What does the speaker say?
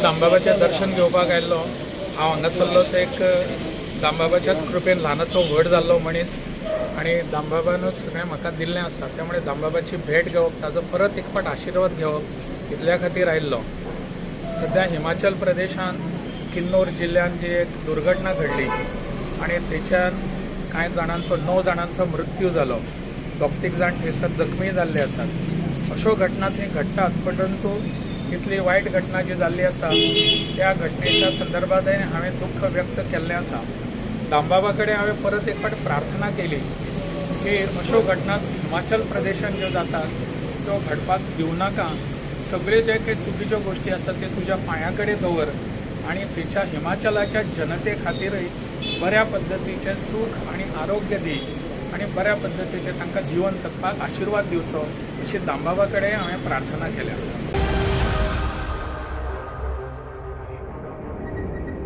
दामबाबाचें दर्शन घेवपाक आयिल्लो. हांव हांगासरलोच एक दामबाबाच्याच कृपेन ल्हानाचो व्हड जाल्लो मनीस आनी दामबाबानूच सगळें म्हाका दिल्लें आसा. त्यामुळे दामबाबाची भेट घेवप, ताजो परत एक फावट आशिर्वाद घेवप इतल्या खातीर आयिल्लो. सद्या हिमाचल प्रदेशांत किन्नौर जिल्ल्यांत जी एक दुर्घटना घडली आनी थंयच्यान कांय जाणांचो, 9 जाणांचो मृत्यू जालो, दोग तीग जाण थंयसर जखमी जाल्ले आसात. अश्यो घटना थंय घडटात, परंतु इतली वायट घटना जी जाल्ली आसा त्या घटनेच्या संदर्भातय हांवें दुख्ख व्यक्त केल्लें आसा. दामबाबा कडेन हांवें परत एक फावट प्रार्थना केली की अश्यो घटना हिमाचल प्रदेशांत ज्यो जातात त्यो घडपाक दिवं नाका. सगळे जे काही चुकीच्यो गोश्टी आसात ते तुज्या पांया कडेन दवर आनी थंयच्या हिमाचलाच्या जनते खातीरय बऱ्या पद्दतीचें सूख आनी आरोग्य दी आनी बऱ्या पद्दतीचें तांकां जिवन जगपाक आशिर्वाद दिवचो, अशी दामबाबा कडेन हांवें प्रार्थना केल्या.